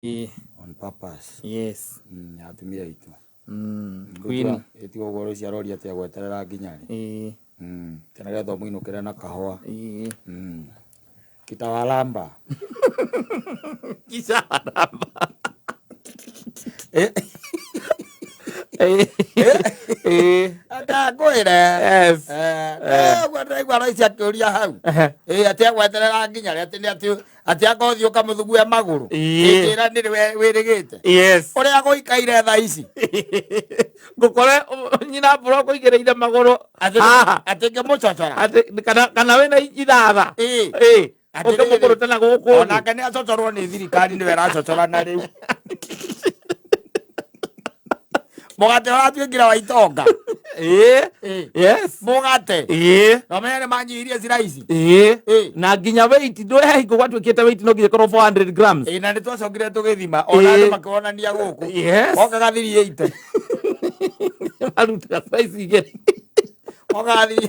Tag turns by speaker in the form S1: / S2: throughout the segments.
S1: On purpose.
S2: Yes.
S1: Ya atumia aitũ.
S2: Queen.
S1: Ĩtiga ũguo rũciaro roria atĩ agweterera nginya rĩ. Atĩ nĩgetha ũmũinũkĩre na kahũa. Kitawalamba.
S2: Kitawalamba.
S1: Eh. Akankwĩre.
S2: Yes.
S1: Ũguo ndĩraigua raici akĩũria hau. Atĩ agweterera nginya rĩ, atĩ nĩ atĩ atĩ anga ũthiĩ ũkamũthugue magũrũ. Njĩra nĩ rĩ wĩrĩgĩte.
S2: Yes.
S1: Ũrĩa gũikaire thaa ici.
S2: Ngũkore nyina mbura ũkũigĩrĩire magũrũ.
S1: Atĩ
S2: Haha.
S1: atĩ ngĩmũcocora.
S2: Atĩ kana wĩna ithatha.
S1: Atĩrĩrĩ.
S2: Ũkĩmũkũrũta na gũkũ thĩ.
S1: Onake nĩ acocorwo nĩ thirikari nĩwe ĩracocorana rĩu. Mũgate ũratuĩkire wa itonga.
S2: Yes.
S1: Mũgate. Na ũmenye nĩ manyihirie ciraici.
S2: Na nginya weight ndũĩ he hingo gwatuĩkĩte weight no nginya ĩkorwo 400 grams.
S1: Ĩĩ, na nĩ twacokire tũgĩthima ona andũ makĩonania gũkũ.
S2: Yes.
S1: Okaga 380.
S2: Marutaga size igĩrĩ.
S1: Okaga 3.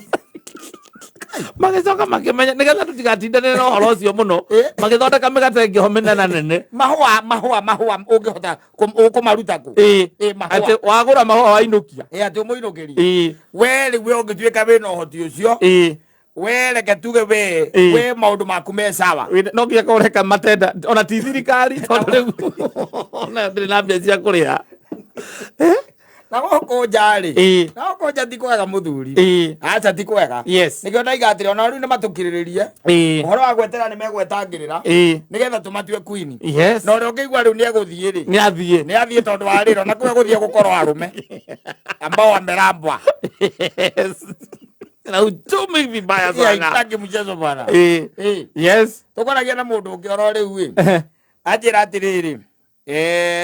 S2: Magĩcoka makĩmenya nĩgetha tũtigatindanĩre na ũhoro ũcio mũno. Magĩthondeka mĩgate ĩngĩ ho mĩnene nene.
S1: Mahũa, mahũa, mahũa ũngĩhota ũkũmaruta kũ? Mahũa.
S2: Atĩ wagũra mahũa wainũkia.
S1: Atĩ ũmũinũkĩrie. We rĩu we ũngĩtuĩka wĩna ũhoti ũcio. We reke tuge we, we maũndũ maku me sawa.
S2: No nginya korwo ũreka matenda ona ti thirikari tondũ rĩu ona ndĩrĩ na mbia cia kũrĩha.
S1: Na gũkũ nja rĩ, na gũkũ nja ti kwega mũthuri. Aca ti kwega.
S2: Yes.
S1: Nĩkĩo ndaiga atĩrĩ ona rĩu nĩ matũkirĩrĩrie. Ũhoro wa gwetera nĩ megwetangĩrĩra. Nĩgetha tũmatue queen.
S2: Yes.
S1: Na ũrĩa ũngĩigua rĩu nĩ egũthiĩ rĩ.
S2: Nĩ athiĩ.
S1: Nĩ athiĩ tondũ wa rĩrĩ ona kũrĩa gũthiĩ gũkorwo arũme. Ambao wamerambwa.
S2: Yes. Na uchumi vibaya sana.
S1: Haitaki mchezo bwana.
S2: Yes.
S1: Tũkoragia na mũndũ ũngĩ oro rĩu ĩ. Anjĩra atĩrĩrĩ.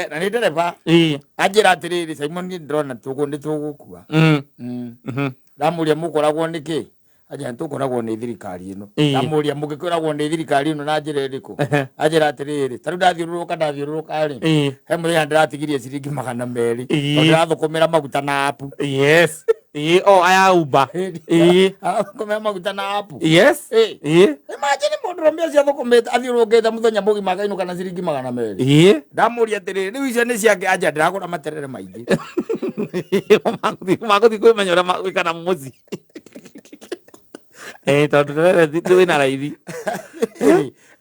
S1: Na nĩ ndereba. Anjĩra atĩrĩrĩ, Simon niĩ ndĩrona nĩ tũgũkua. Ndamũria mũkoragwo nĩkĩ? Anjĩra nĩ tũkoragwo nĩ thirikari ĩno. Ndamũria mũngĩkoragwo nĩ thirikari ĩno na njĩra ĩrĩkũ? Anjĩra atĩrĩrĩ, ta rĩu ndathiũrũrũka ndathiũrũrũka rĩ, he mũthenya ndĩratigirie ciringi 200. Tondũ ndĩrathũkũmĩra maguta na app.
S2: Yes. O aya Uber.
S1: Arathũkũmĩra maguta na app.
S2: Yes.
S1: Imagine mũndũ ũrũme ũcio athũkũmĩte athiũrũrũkĩte mũthenya mũgima akainũka na ciringi 200. Ndamũria atĩrĩrĩ, rĩu icio nĩ ciake? Anja ndĩragũra materere maingĩ.
S2: Magũthiĩ kwĩmenya ũrĩa magwĩka na mũciĩ. Tondũ terere wĩna raithi.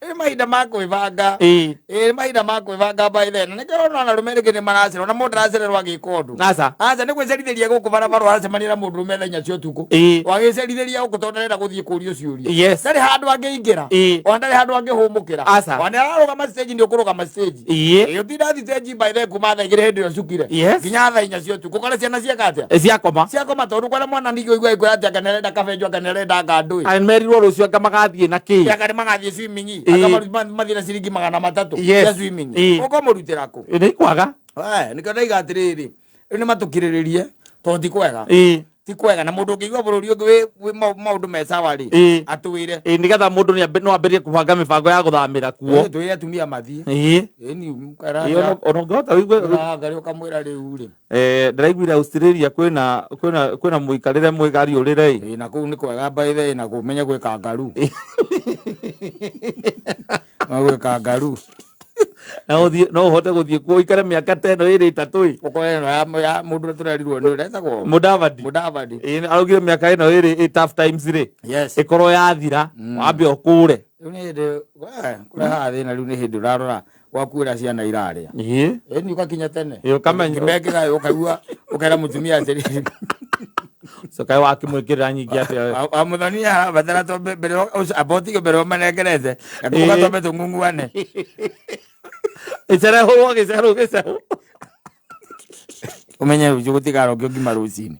S1: Nĩ mahinda ma kwĩbanga. Nĩ mahinda ma kwĩbanga by then. Na nĩkĩo ũrona arũme rĩngĩ nĩ maracererwo, na mũndũ aracererwo agĩka ũndũ.
S2: Aca.
S1: Aca, nĩ gwĩcerithĩria gũkũ barabara ũracemania na mũndũ ũrũme thaa inya cia ũtukũ. Wagĩcerithĩria gũkũ tondũ ndarenda gũthiĩ kũrio ciũria.
S2: Yes.
S1: Ndarĩ handũ angĩingĩra. Ona ndarĩ handũ angĩhũmũkĩra.
S2: Aca.
S1: Ona nĩ ararũgama stage, nĩ ũkũrũgama stage. Ũtinda stage by then kuma thaa 2 hĩndĩ ĩyo cukire.
S2: Yes.
S1: Nginya thaa inya cia ũtukũ. Ũkore ciana cieka atĩa?
S2: Ciakoma.
S1: Ciakoma tondũ kwara mwana ningĩ ũigua agĩkwĩra atĩ anga nĩarenda kabenjo, anga nĩarenda ngandũ ĩ.
S2: Ai, merirwo rũciũ anga magathiĩ na kĩ?
S1: Anga nĩ magathiĩ swimming. Anga mathiĩ na ciringi 300
S2: Yes.
S1: cia swimming. Ũkũmũrutĩra kũ?
S2: Nĩ ikwaga.
S1: Nĩkĩo ndaiga atĩrĩrĩ, rĩu nĩ matũkirĩrĩrie tondũ ti kwega. Ti kwega na mũndũ ũngĩigua bũrũri ũngĩ wĩ maũndũ me sawa rĩ, atwĩre.
S2: Nĩgetha mũndũ no ambĩrĩrie kũbanga mĩbango ya gũthamĩra kuo.
S1: Twĩre atumia mathiĩ. Ĩni,
S2: Ona ũngĩhota wĩigue
S1: ũrahangari ũkamwĩra rĩu rĩ.
S2: Ndĩraiguire Australia kwĩna mũikarĩre mwega riũrĩre ĩ.
S1: Na kũu nĩ kwega by the way, na kũmenye gwĩ kangaroo. No gwĩ kangaroo.
S2: Na ũthiĩ, no ũhote gũthiĩ kuo ũikare mĩaka ta ĩno ĩrĩ ĩtatũ ĩ.
S1: Ũkore ĩno ya mũndũ ũrĩa tũrerirwo nĩ ũrĩa etagwo?
S2: Mudavadi.
S1: Mudavadi.
S2: Araugire mĩaka ĩno ĩrĩ ĩ tough times rĩ.
S1: Yes.
S2: Ĩkorwo yathira, wambe ũkũre.
S1: Rĩu nĩ hĩndĩ, kũrehaga thĩna rĩu nĩ hĩndĩ ũrarora gwaku ũrĩa ciana irarĩa. Ĩni ũgakinya tene.
S2: Ũkamenya.
S1: Ngima ĩngĩ ũkaigua ũkera mũtumia atĩrĩrĩ.
S2: Coka wakĩmwĩkĩrĩra nyingĩ atĩa we?
S1: Wa mũthoni arabatara twambe mbere amba ũtige mbere ũmanengerete. Ũka twambe tũng'ung'uane.
S2: Ĩcerehũrwo gĩcerũ gĩcerũ.
S1: Ũmenye rũciũ gũtikarokio ngima rũcinĩ.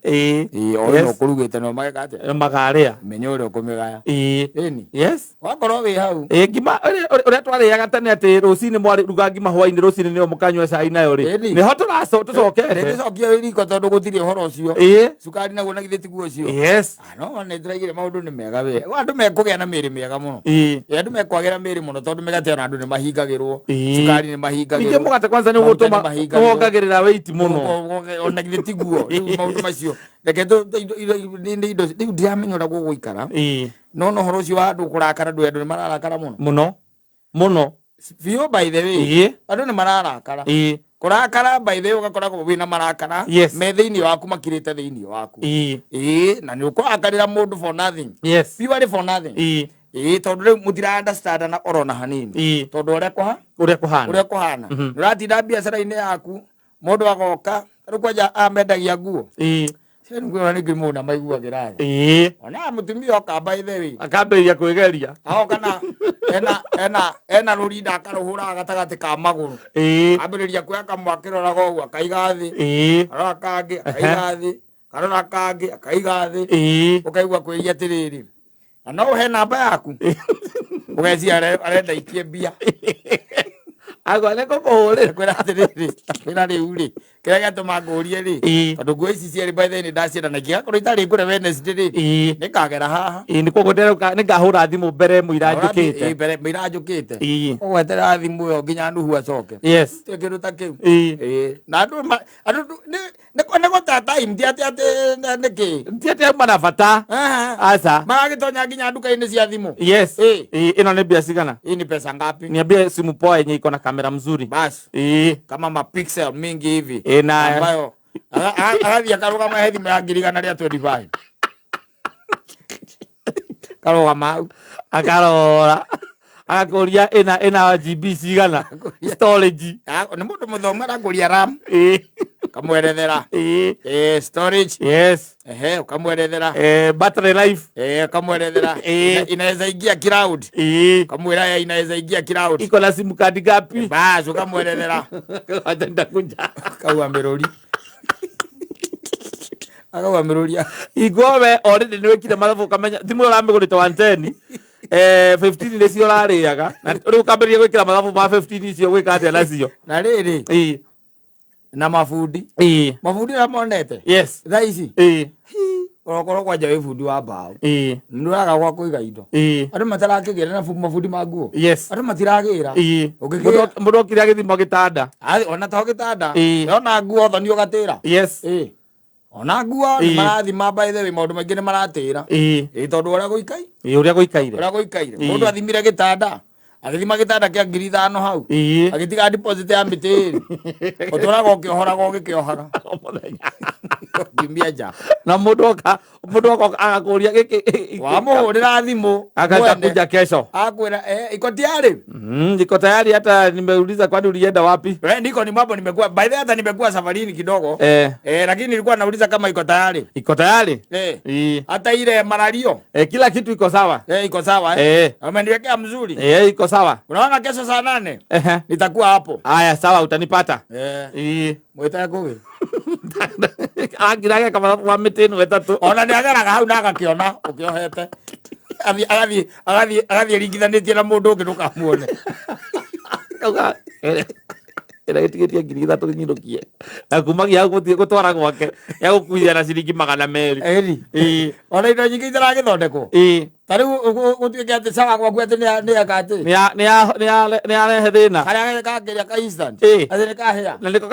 S1: O ĩno ũkũrugĩte no mageka atĩa?
S2: Makarĩa.
S1: Menye ũrĩa ũkũmĩgaya. Ĩni.
S2: Yes.
S1: Wakorwo wĩ hau.
S2: Ngima ũrĩa twarĩaga tene atĩ rũcinĩ mwaruga ngima hwainĩ rũcinĩ nĩyo mũkanyua cai nayo rĩ. Nĩho tũcokete.
S1: Nĩtũcokie riko tondũ gũtirĩ ũhoro ũcio. Cukari naguo na githĩ tiguo ũcio.
S2: Yes.
S1: No nĩ ndĩraigire maũndũ nĩ mega we. Andũ mekũgĩa na mĩĩrĩ mĩega mũno. Andũ mekwagĩra mĩĩrĩ mũno tondũ mĩgate ona andũ nĩ mahingagĩrwo. Cukari nĩ mahingagĩrwo.
S2: Ningĩ mũgate kwanza nĩ
S1: Maguta nĩ
S2: ũgũtũma
S1: mahingagĩrwo.
S2: wongagĩrĩra weight mũno.
S1: Ona githĩ tiguo. Rĩu maũndũ macio. Reke nĩ indo rĩu ndiramenya ũrĩa gũgũikara. No no ũhoro ũcio wa andũ kũrakara ndũ andũ nĩ mararakara mũno.
S2: Mũno. Mũno.
S1: Biũ, by the way. Andũ nĩ mararakara. Kũrakara, by the way, ũgakoragwo wĩna marakara me thĩinĩ waku, makirĩte thĩinĩ waku. Ĩĩ, na nĩ ũkũrakarĩra mũndũ for nothing. Purely for nothing. Ĩĩ, tondũ rĩu mũtira understand na orona hanini. Tondũ ũrĩa kũha
S2: Ũrĩa kũhana.
S1: Ũrĩa kũhana. Nĩ ũratinda biacara-inĩ yaku, mũndũ agoka rĩu kwanja amendagia nguo. Nguo ningĩ mũndũ maiguagĩra tha. Ona mũtumia oka, by the way,
S2: Akambĩrĩria kwĩgeria.
S1: Agoka na ena rũrinda, akarũhũra gatagatĩ ka magũrũ. Ambĩrĩria kuoya kamwe akĩroraga ũguo, akaiga thĩ. Karora kangĩ, akaiga thĩ, karora kangĩ, akaiga thĩ. Ũkaigua kwĩria atĩrĩrĩ, na no ũhe namba yaku, ũgecia arenda ikie mbia.
S2: Agwa nĩ ngũkũhũrĩra.
S1: Kwĩra atĩrĩrĩ, kwĩra rĩu rĩ, kĩrĩa gĩatũma ngũrie rĩ, tondũ nguo ici cierĩ, by the way, nĩ ndacienda, na ingĩgakorwo itarĩ ngũre Wednesday rĩ, nĩngagera haha.
S2: Nĩ koguo ndĩrauga nĩngahũra thimũ mbere mũira njũkĩte.
S1: Mbere mũira njũkĩte. Ũgweterera thimũ ĩyo nginya Nuhu acoke. Tirĩ kĩndũ ta kĩu. Ĩĩ. Na andũ andũ nĩ gũta time, ti atĩ nĩkĩ.
S2: Ti atĩ auma na bata.
S1: Aha.
S2: Aca.
S1: Maragĩtonya nginya nduka-inĩ cia thimũ.
S2: Ĩĩ, ĩno nĩ mbia cigana?
S1: Hii ni pesa ngapi?
S2: Niambie simu poa yenye iko na kamera mzuri.
S1: Basi. Kama mapixel mingi hivi.
S2: Na
S1: ambayo agathiĩ akarũgama he thimũ ya 125,000, karũgama hau.
S2: Akarora, agakũria ĩna GB cigana, storage.
S1: Ah, nĩ mũndũ mũthomu, arakũria RAM, kamwerethera. Storage. Ehe, ukamwerethera.
S2: Battery life.
S1: Ukamwerethera. Inaweza ingia cloud. Ukamwĩra inaweza ingia cloud.
S2: Iko na SIM card ngapi?
S1: Basi, ukamwerethera.
S2: Acha nitakuja.
S1: Akaua mĩrũri, akaua mĩrũri.
S2: Igwo we already nĩ wĩkire mathabu, ũkamenya thimũ ĩyo ũramĩgũrĩte 110, 15 nĩcio ũrarĩaga, na rĩu ũkambĩrĩria gwĩkĩra mathabu ma 15 icio gwĩka atĩa nacio.
S1: Na rĩrĩ, na mabundi, mabundi ũrĩa monete thaa ici, ũrokorwo kwanja wĩ bundi wa mbaũ, nĩũraga gwa kũiga indo. Andũ matarakĩgĩra na mabundi ma nguo. Andũ matiragĩra. Ũngĩkĩgĩra-
S2: Mũndũ okire agĩthima gĩtanda.
S1: Ona to gĩtanda. Ona nguo thoni ũgatĩra. Ona nguo nĩ marathima, by the way, maũndũ maingĩ nĩ maratĩra. Ĩĩ, tondũ ũrĩa gũikai
S2: Ũrĩa gũikaire.
S1: Ũrĩa gũikaire. Mũndũ athimire gĩtanda, agĩthima gĩtanda kĩa 5,000 hau, agĩtiga deposit ya mĩtĩ ĩrĩ, ũtũraga ũkĩohoraga, ũgĩkĩohaga.
S2: O mũthenya.
S1: Ngiumia nja.
S2: Na mũndũ oka agakũria gĩkĩ.
S1: Wamũhũrĩra thimũ
S2: mwene,
S1: Akatakuja
S2: kesho.
S1: Akwĩra iko tayari.
S2: Niko tayari, hata nimeuliza kwani ulienda wapi?
S1: Niko ni mambo, nimekuwa, by the way, hata nimekuwa safarini kidogo. Lakini nilikuwa nauliza kama iko tayari.
S2: Iko tayari?
S1: Hata ile malario.
S2: Kila kitu iko sawa.
S1: Iko sawa eh. Ameniwekea mzuri.
S2: Iko sawa.
S1: Unaona kesho saa 8 nitakuwa hapo.
S2: Aya, sawa, utanipata.
S1: Mwĩtaga kũgĩ.
S2: Angiraga kama wa mĩtĩ ĩno ĩtatũ.
S1: Ona nĩ ageraga hau na agakĩona ũkĩohete. Agathiĩ ringithanĩtie na mũndũ ũngĩ, ndũkamuone.
S2: Kauga ĩrĩa gĩtigĩtie 3,000 nyinũkie, na kumagia hau gũthiĩ gũtwara gwake ya gũkuithia na ciringi 200.
S1: Ĩni. Ona indo nyingĩ itaragĩthondekwo. Ta rĩu gũtuĩke atĩ sawa gwaku atĩ nĩ eka atĩ.
S2: Nĩ yarehe thĩna.
S1: Karĩa gakĩrĩa ka instant. Atĩ nĩ kahĩa.
S2: Na nĩko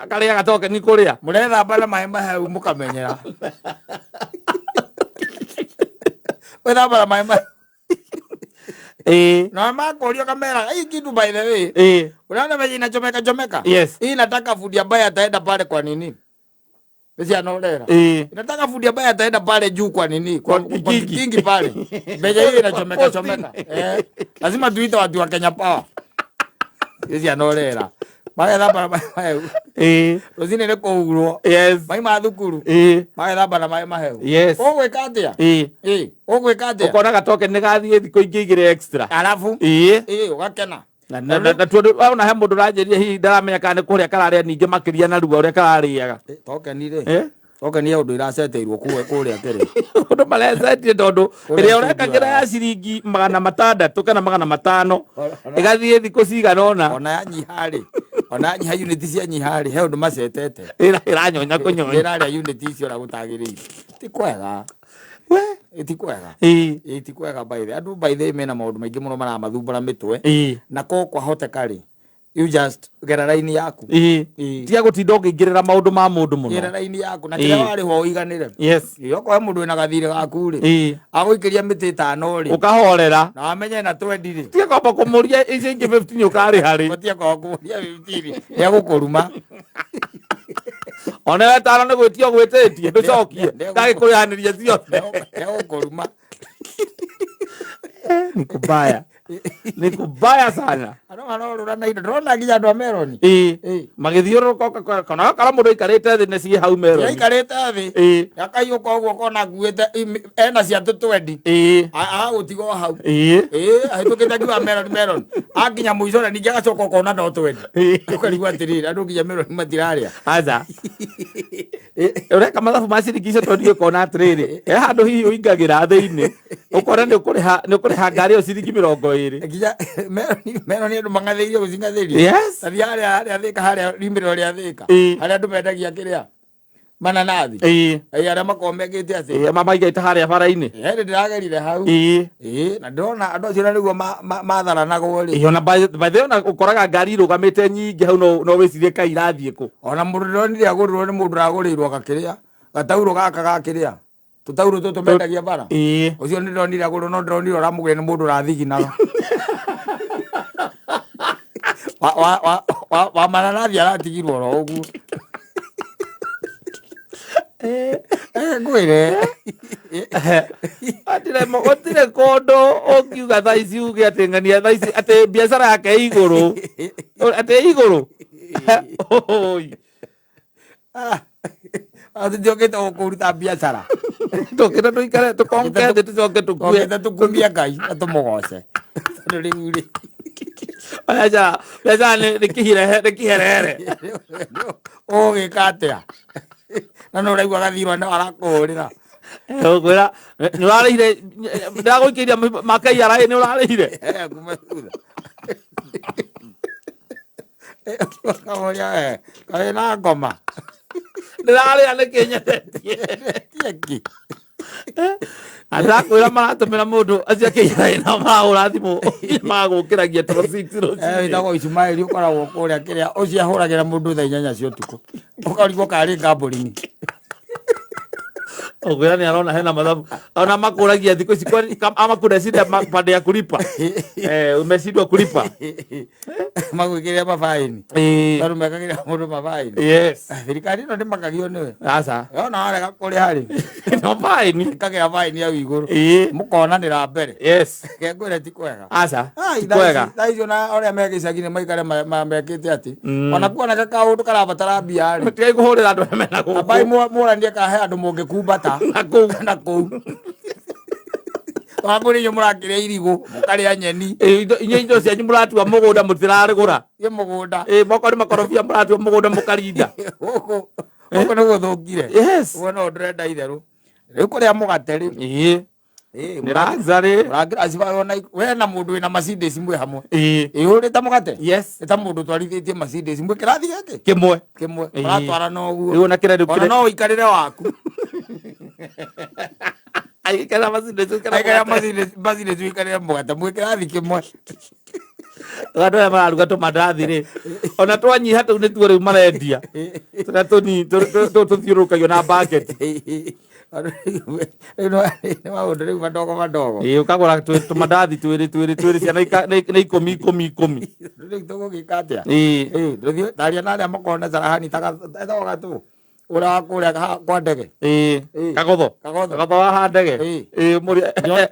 S2: karĩaga tokeni kũrĩa.
S1: Mũrethamba na maĩ mahehu mũkamenyera. Gwĩthamba na maĩ mahehu. Na makũrio kamera hii kitu, by the way. Unaona venye inachomeka chomeka? Hii nataka fundi ambaye ataenda pale kwa nini? Sisi anaolera. Nataka fundi ambaye ataenda pale juu kwa nini?
S2: Kwa
S1: Kwa
S2: kikingi.
S1: Kikingi pale. Venye hii inachomeka chomeka. Lazima tuite watu wa Kenya Power. Sisi anaolera. Magethamba na maĩ mahehu. Rũcinĩ nĩ kũhurwo. Maima thukuru. Magethamba na maĩ mahehu. Ũgwĩka atĩa? Ũgwĩka atĩa?
S2: Ũkona gatoken nĩ gathiĩ thikũ ingĩ 2 extra.
S1: Alafu ũgakena.
S2: Na tondũ ona he mũndũ ũranjĩria hihi ndaramenya kana nĩ kũrĩa kararĩa ningĩ makĩria narua ũrĩa kararĩaga.
S1: Token rĩ.
S2: Eh?
S1: Token ya ũndũ iraceteirwo kũrĩa kĩrĩ.
S2: Ũndũ marecetie tondũ
S1: Kũrĩa
S2: ĩrĩa
S1: studio
S2: ũrekagĩra ya ciringi 600 kana 500 ĩgathiĩ thikũ cigana ũna.
S1: Ona yanyiha rĩ, ona yanyiha, unit cianyiha rĩ, he ũndũ macetete.
S2: Ĩranyonya kũnyonya.
S1: Ĩrarĩa unit icio ũrĩa gũtagĩrĩire. Ti kwega. Ti kwega. Ti kwega, by the way. Andũ, by the way, mena maũndũ maingĩ mũno maramathumbũra mĩtwe. Na ko kwahoteka rĩ, You just gera raini yaku.
S2: Ĩĩ.
S1: Ĩĩ.
S2: Tiga gũtinda ũkĩingĩrĩra maũndũ ma mũndũ mũno.
S1: Gera raini yaku na kĩrĩa
S2: Ĩĩ.
S1: warĩhwo ũiganĩre.
S2: Yes.
S1: Ĩĩ, okorwo he mũndũ wĩna gathirĩ gaku rĩ,
S2: Ĩĩ.
S1: agũikĩria mĩtĩ ĩtano rĩ,
S2: Ũkahorera.
S1: na wamenye na twendi rĩ,
S2: Tiga kwamba kũmũria icio ingĩ 15 ũkarĩha rĩ.
S1: ũtige kwaga kũmũria 15 nĩegũkũruma.
S2: Ona we tano nĩ gwĩtia ũgwĩtĩtie ndũcokie. Ndagĩkũrĩhanĩria ciothe.
S1: Nĩegũkũruma.
S2: Ni kubaya. Ni kubaya sana.
S1: Andũ marorũra na indo, ndĩrona nginya andũ a meroni.
S2: Ĩĩ.
S1: Ĩĩ.
S2: Magĩthiũrũrũka kana ũgakora mũndũ aikarĩte thĩ nĩ ciĩ hau meroni.
S1: Aikarĩte thĩ,
S2: Ĩĩ.
S1: akaiyũka ũguo ũkona akuĩte ena cia tũtwendi.
S2: Ĩĩ.
S1: Agagũtiga o hau.
S2: Ĩĩ.
S1: Ĩĩ, ahĩtũkĩte ngiuga meroni meroni. Akinya mũico na ningĩ agacoka ũkona no twendi.
S2: Ĩĩ.
S1: Ũkarigwo atĩrĩrĩ, andũ nginya meroni matirarĩa.
S2: Aca. Ũreka mathabu ma ciringi icio tondũ ũkona atĩrĩrĩ, he handũ hihi ũingagĩra thĩinĩ, ũkona nĩ ũkũrĩha nĩ ũkũrĩha ngari ĩyo ciringi 20.
S1: Nginya meroni meroni andũ mang'athĩirie gũcing'athĩria.
S2: Yes.
S1: Tathiĩ harĩa harĩa Thĩka harĩa rimĩrĩro rĩa Thĩka.
S2: Ĩĩ.
S1: Harĩa andũ mendagia kĩrĩa mananathi.
S2: Ĩĩ.
S1: Ĩĩ, arĩa makoragwo mekĩte atĩ.
S2: Ĩĩ, mamaigĩte harĩa bara-inĩ.
S1: Hĩndĩ ndĩragerire hau.
S2: Ĩĩ.
S1: Ĩĩ, na ndĩrona andũ acio na nĩguo matharanagwo rĩ.
S2: Ĩĩ, ona by the way, ona ũkoraga ngari irũgamĩte nyingĩ hau no wĩcirie kaĩ irathiĩ kũ.
S1: Ona mũndũ ndĩronire agũrĩrwo nĩ mũndũ ũragũrĩirwo gakĩrĩa gataurũ gaka gakĩrĩa tũtaurũ tũtũ mendagia bara.
S2: Ĩĩ.
S1: Ũcio nĩ ndĩronire agũrĩrwo no ndĩronire ũramũgũrĩra nĩ mũndũ ũrathiginaga. Wa mananathi aratigirwo oro ũguo. Ngwĩre.
S2: Gũtirĩ kũndũ ũngiuga thaa ici uge atĩ ng'ania thaa ici atĩ biacara yake ĩ igũrũ. Atĩ ĩ igũrũ. Oi.
S1: Tũtiũkĩte gũkũruta biacara.
S2: Tũkĩte tũikare tũkonke thĩ tũcoke tũkue.
S1: Tũkĩte tũkumie Ngai na tũmũgoce. Tondũ rĩu rĩ.
S2: Biacara biacara nĩ kĩhirehe nĩ kĩherehere.
S1: Ũgũgĩka atĩa? Na nĩ ũraigua gathirwa no arakũhũrĩra.
S2: Ũkwĩra nĩ ũrarĩhire ndĩragũikĩirie ma KRA nĩ ũrarĩhire.
S1: Kuma thutha. Ũkamũria kaĩ na ngoma.
S2: Ndĩrarĩha nĩkĩ nyendetie.
S1: Tie kĩ?
S2: Ndĩrakwĩra maratũmĩra mũndũ acio a KRA nao marahũra thimũ magũkĩragia toro 6 rũcinĩ.
S1: Wĩtagwo Ismaili ũkoragwo kũrĩa kĩrĩa ũcio ahũragĩra mũndũ thaa 8 cia ũtukũ. Ũkarigwo karĩ gambling.
S2: Ũkwĩra nĩ arona hena mathabu. Ona makũragia thikũ ici kwani ama kuna shida pande ya kulipa. Umeshindwa kulipa.
S1: Magwĩkĩrĩra mabaini.
S2: Ĩĩ.
S1: Tondũ mekagĩrĩra mũndũ mabaini.
S2: Yes.
S1: Thirikari ĩno ndĩmakagio nĩwe.
S2: Aca.
S1: Yona warega kũrĩha rĩ.
S2: No faini.
S1: Ĩkagĩra baini hau igũrũ.
S2: Ĩĩ.
S1: Mũkonanĩra mbere.
S2: Yes.
S1: Reke ngwĩre ti kwega.
S2: Aca.
S1: Ai,
S2: Ti kwega.
S1: thaa ici ona arĩa me gĩcagi-inĩ maikare mekĩte atĩ. Ona kuoneka kaũndũ karabatara mbia rĩ.
S2: Tigai kũhũrĩra andũ arĩa mena gũkũ.
S1: Ambai mũranie kana he andũ mũngĩkumbata.
S2: Na kũu.
S1: Na kũu. Wamũrĩ inyuĩ mũrakĩrĩa irigũ, mũkarĩa nyeni.
S2: Ĩĩ, inyuĩ indo cianyu mũratua mũgũnda mũtirarĩgũra.
S1: Ĩ mũgũnda.
S2: Ĩĩ, moko nĩ makorobia mũratua mũgũnda mũkarinda.
S1: Gũkũ gũkũ nĩ gũthũkire.
S2: Yes.
S1: Ũguo no ndĩrenda itherũ. Rĩu kũrĩa mũgate rĩ.
S2: Ĩĩ.
S1: Ĩĩ,
S2: Nĩ luxury.
S1: mũrangĩra cibago na we na mũndũ wĩna Mercedes mwĩ hamwe.
S2: Ĩĩ.
S1: Ĩĩ, ũrĩte mũgate?
S2: Yes.
S1: Nĩ ta mũndũ ũtwarithĩtie Mercedes mwĩ kĩrathi gĩkĩ?
S2: Kĩmwe.
S1: Kĩmwe.
S2: Ĩĩ.
S1: Mũratwarana ũguo.
S2: Rĩu ona kĩrĩa rĩu
S1: Ona
S2: kĩrĩa.
S1: no ũikarĩre waku.
S2: Aikarĩra Mercedes ũikarĩre
S1: Aikarĩra
S2: mũgate.
S1: Mercedes ũikarĩre mũgate mwĩ kĩrathi kĩmwe.
S2: Andũ aya mararuga tũmandathi rĩ, ona twanyiha tũu nĩtuo rĩu marendia. Tũrĩa tũnini tũthiũrũrũkagio na bucket.
S1: Rĩu nĩ maũndũ rĩu madogo madogo.
S2: Ĩĩ, ũkagũra tũmandathi twĩrĩ twĩrĩ twĩrĩ ciana nĩ ikũmi ikũmi ikũmi.
S1: Rĩu tũgũgĩka atĩa?
S2: Ĩĩ.
S1: Ĩĩ, tũthiĩ taria na arĩa makoragwo na carahani ta etagwo gatũ ũrĩa wa kũrĩa kwa ndege.
S2: Ĩĩ.
S1: Ĩĩ.
S2: Kagotho.
S1: Kagotho.
S2: Kagotho wa ha ndege.
S1: Ĩĩ.
S2: Ĩĩ, mũrĩ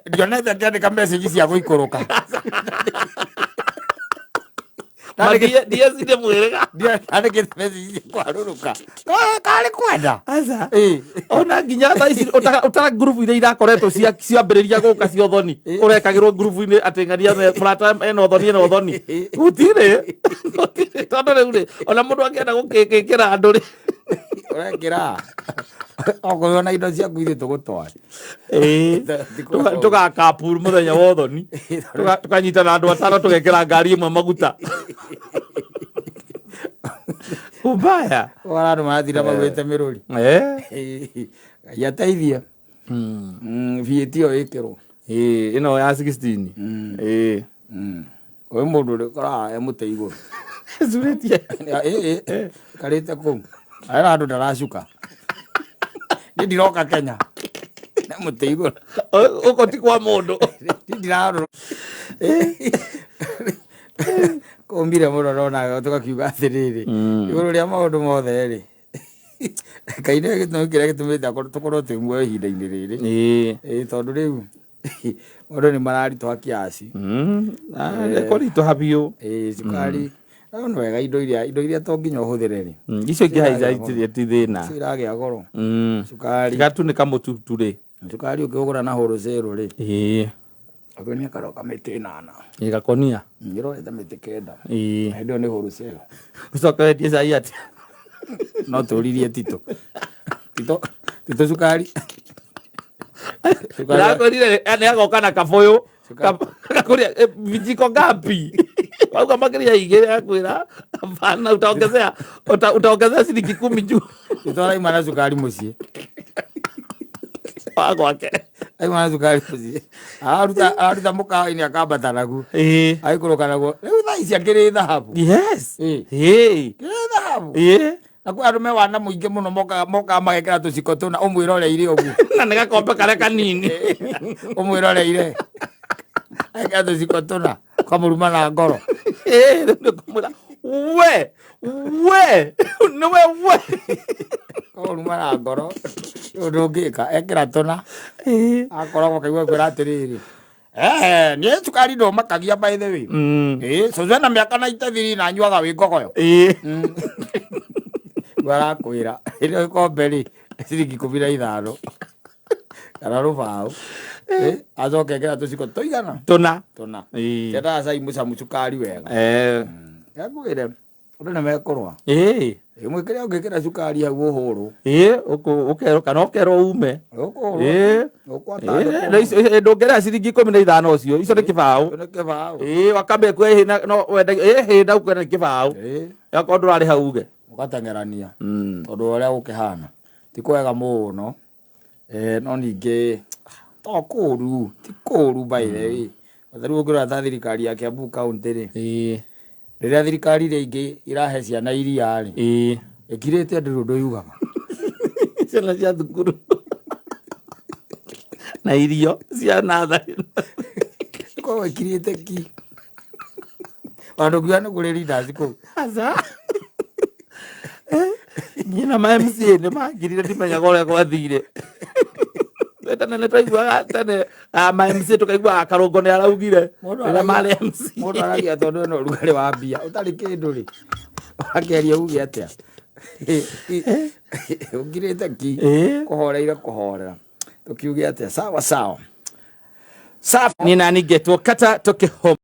S1: Ndionete akĩandĩka message cia gũikũrũka.
S2: Ndiecire mwĩrĩga.
S1: Andĩkĩte message cia kwarũrũka. Karĩ kwenda.
S2: Aca.
S1: Ĩĩ.
S2: Ona nginya thaa ici ũtara ngurubu iria irakoretwo ciambĩrĩria gũka cia ũthoni ũrekagĩrwo ngurubu-inĩ atĩ ng'ania mũrata ena ũthoni ena ũthoni gũtirĩ gũtirĩ tondũ rĩu rĩ ona mũndũ angĩenda gũkĩkĩra andũ rĩ
S1: Ũrekĩra. Okorwo na indo ciaku ithuĩ tũgũtware.
S2: Ĩĩ. Tũgakapuru mũthenya wa ũthoni tũkanyitana andũ atano tũgekĩra ngari ĩmwe maguta ubaya
S1: Ũkora andũ maratinda maugĩte mĩrũri.
S2: Eh.
S1: Ngai ateithie. VAT ĩyo ĩkĩrwo.
S2: Ĩĩ, ĩno ya 16. Ĩĩ.
S1: Ũyũ mũndũ ũrĩa ũkoraga e mũtĩ igũrũ.
S2: Ecurĩtie.
S1: Ĩĩ, karĩte kũu arera andũ ndaracuka, niĩ ndiroka Kenya nĩ mũtĩ igũrũ.
S2: Ũko ti kwa mũndũ.
S1: Niĩ ndirarora kũmbire mũno, nonaga tũgakiuga atĩrĩrĩ, igũrũ rĩa maũndũ mothe rĩ, Ngai nĩwe gĩtũmi kĩrĩa gĩtũmĩte tũkorwo twĩ muoyo ihinda-inĩ rĩrĩ. Ĩĩ, tondũ rĩu maũndũ nĩ mararitũha kiasi.
S2: Kũritũha biũ.
S1: Ĩĩ, cukari no nĩ wega, indo iria to nginya ũhũthĩre rĩ,
S2: Icio ingĩhaica itirĩ ti thĩna.
S1: Icio iragĩa goro, cukari.
S2: Tiga tu nĩ kamũtu tu rĩ.
S1: Cukari ũkĩũgũra na wholesale rĩ, gakonia karoka mĩtĩ 8.
S2: Ĩ, gakonia.
S1: Ĩrorete mĩtĩ 9. Hĩndĩ ĩyo nĩ wholesale.
S2: Ũcoke wendie cai atĩa?
S1: No tũririe Tito, Tito, Tito, cukari. Cukari.
S2: Ndĩrakwĩrire nĩ agoka na kabũyũ gakũrĩa vijiko ngapi, wauga makĩria 2, akwĩra hapana, utaongezea utaongezea ciringi 10 juu.
S1: Tito araima na cukari mũciĩ.
S2: Wa gwake.
S1: Aima na cukari mũciĩ, araruta mũkawa-inĩ, akambata naguo, aikũrũka naguo. Rĩu thaa ici akĩrĩ thahabu. Kĩrĩ thahabu. Na kwĩ andũ me wana mũingĩ mũno, mokaga magekĩra tũciko tũna, ũmwĩroreire ũguo.
S2: Na nĩ gakombe karĩa kanini.
S1: Ũmwĩroreire agekĩra tũciko tũna, kamũruma na ngoro.
S2: Ĩĩ, rĩu nĩ kũmwĩra we we nĩwe we.
S1: Kamũruma na ngoro, rĩu ndũngĩka ekĩra tũna. Akoragwo kaigua kwĩra atĩrĩrĩ, "Eh, niĩ cukari ndũmakagia, by the way." Ĩĩ, cũcũ ena mĩaka 93 na anyuaga wĩ ngogoyo. Rĩu arakwĩra ĩrĩa gĩkombe rĩ, ciringi 15 kana 0.5. Acoke ekĩra tũciko tũigana?
S2: Tũna.
S1: Tũna. Tendaga cai mũcamu cukari wega. Ngwĩre andũ nĩ mekũrũa. Ĩmwe kĩrĩa ũngĩkĩra cukari hau ũhũrwo.
S2: Ĩĩ, ũkerwo kana ũkerwo ume.
S1: Ũkũhũrwo.
S2: Ũkũhũrwo. Ndũngĩrĩha ciringi 15 ũcio, icio nĩ 0.
S1: Nĩ 0.
S2: Ĩĩ, wakambia kuoya ĩhĩ no wenda ĩhĩ na ũkwenda nĩ 0. Akorwo ndũrarĩha uge.
S1: Ũgateng'erania tondũ ũrĩa gũkĩhana ti kwega mũno. No ningĩ to kũru, ti kũru, by the way. Ta rĩu ũngĩrora ta thirikari ya Kiambu County rĩ, rĩrĩa thirikari iria ingĩ irahe ciana iria rĩ, ĩkirĩte ndĩrĩ ũndũ yugaga.
S2: Ciana cia thukuru na irio cia natharĩ.
S1: Ĩkoragwo ĩkirĩte ki, ona ndũngiuga nĩ kũrĩ leaders kũu.
S2: Aca. Niĩ na ma MCA nĩ mangirire, ndimenyaga ũrĩa gwathire. Tene nĩ twaiguaga tene ma MCA, tũkaiguaga Karũngo nĩ araugire
S1: Mũndũ
S2: rĩrĩa marĩ MC.
S1: Mũndũ aragia tondũ ena ũrugarĩ wa mbia, ũtarĩ kĩndũ rĩ, ũrakĩaria uge atĩa? Ũngirĩte ki. Kũhoreire kũhorera, tũkiuge atĩa? Sawa sawa, safi.
S2: Niĩ nani ngetwo kata tũkĩhoma.